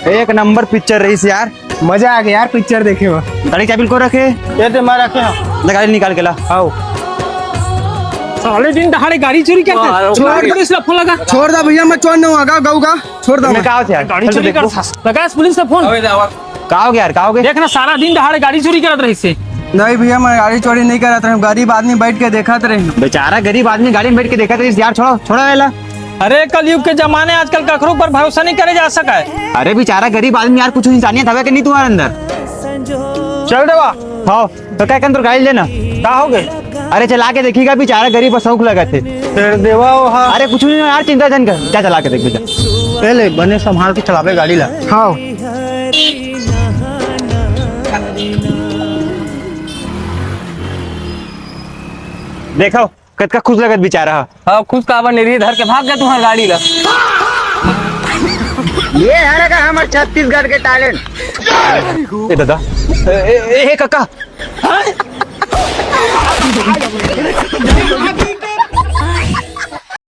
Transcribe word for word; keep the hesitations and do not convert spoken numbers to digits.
एक number picture रहिस यार। मजा आ गया यार पिक्चर देखे में। गाड़ी चाबी ल को रखे? ये दे, मैं रखे हंव। ले गाड़ी निकाल के ला। आओ। साले दिन दहाड़े गाड़ी चोरी करथे। छोड़। पुलिस ला फोन लगा। छोड़ दा भैया, मैं चोर नोहंव, गऊ का। छोड़ दा मैं। का होथे यार? गाड़ी चोरी करथे। लगा पुलिस ला फोन। का हो गया यार, का हो गया? देख ना, सारा दिन दहाड़े गाड़ी चोरी करत रहिस हे। नहीं भैया, मैं गाड़ी चोरी नहीं करत रहेंव, गरीब आदमी बैठ के देखत रहेंव। बेचारा गरीब आदमी गाड़ी में बैठ के देखत रहिस यार, छोड़ो, छोड़ो एला। अरे, कलयुग के जमाने, आजकल कखरो ऊपर भरोसा नहीं करे जा सकय। अरे बेचारा गरीब आदमी यार, कुछ इंसानियत हवे कि नहीं तुम्हारे अंदर? चल देवा। हाँ, तो का कहन तोर गाड़ी लेना? का हो गए? अरे चला के देखिएगा, बेचारा गरीब बस शौक लगत हे। फिर देवा वो हा। अरे कुछ नहीं यार, चिंता जन कर, जा चला के देख बेटा। पहले बने संभाल के चलावे गाड़ी ला। हाँ। देखो, कतका खुश लगत बेचारा ह। हाँ, खुश काबर नहीं रही, धर के भाग गया तुम्हार गाड़ी ला। ये हरे का हमर छत्तीसगढ़ के टैलेंट। ए दादा, ए, ए, ए, ए काका।